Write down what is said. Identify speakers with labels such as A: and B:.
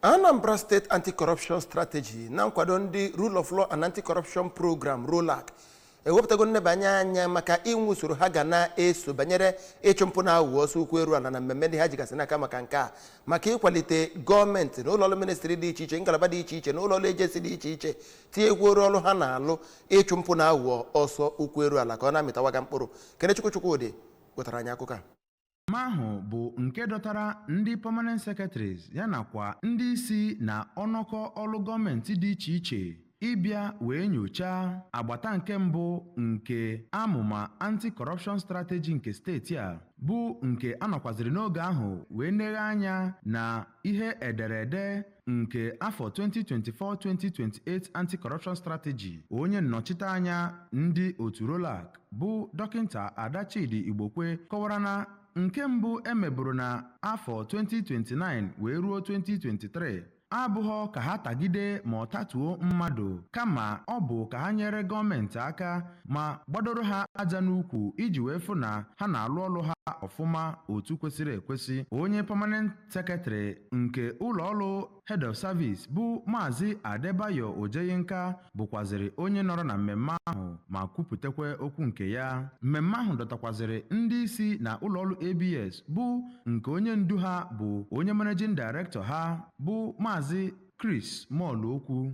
A: Anambra State Anti-Corruption Strategy na nkwado ndị Rule of Law and Anti-Corruption Program, ROLAC, ewepụtago nnebanye anya maka inwe usoro ha ga na-eso banyere ịchụ mpụ na aghụghọ ọsọ ụkwụ eru ala na mmemme ndị ha jigasị n'aka maka nke a, maka ịkwalite gọọmenti na ụlọọrụ ministri dị iche iche, ngalaba dị iche iche na ụlọọrụ agency dị iche iche, tinyekwuoro ọrụ ha na-alụ ịchụ mpụ na aghụghọ ọsọ ụkwụ eru ala ka ọ na-amịtawaga mkpụrụ. Kenechukwu Chukwudị wetara anyị akụkọ a.
B: Mmemme ahụ bụ nke dọtara ndị permanent secretaries ya nakwa ndị isi na ọnọkọ ọrụ gọọmenti dị iche iche ịbịa wee nyochaa agbata nke mbụ nke amụma anti-corruption strategy nke steeti a, bụ nke anọkwaziri n'oge ahụ wee neghe anya na ihe ederede nke afọ 2024-2028 anti-corruption strategy. Onye nnọchite anya ndị otu ROLAC bụ Dọkịta Adachidi Igbokwe kọwara na nke mbụ emeburu na afọ 2029 wee ruo 2023 abụghọ ka ha tagide ma ọ tatuo mmadụ, kama ọ bụ ka ha nyere gọọmenti aka ma gbadoro ha aja n'ukwu iji wee fụ na ha na-alụ ọrụ ha ọfụma otu kwesịrị ekwesị. Onye permanent secretary nke ụlọ ọrụ head of service bụ Maazị Adebayo Ojeyinka bụkwazịrị onye nọrọ na mmemme ahụ ma kwupụtakwa okwu nke ya. Mmemme ahụ dọtakwazịrị ndị isi na ụlọọrụ ABS, bụ nke onye ndu ha bụ onye managing director ha bụ Maazị Chris Molokwu.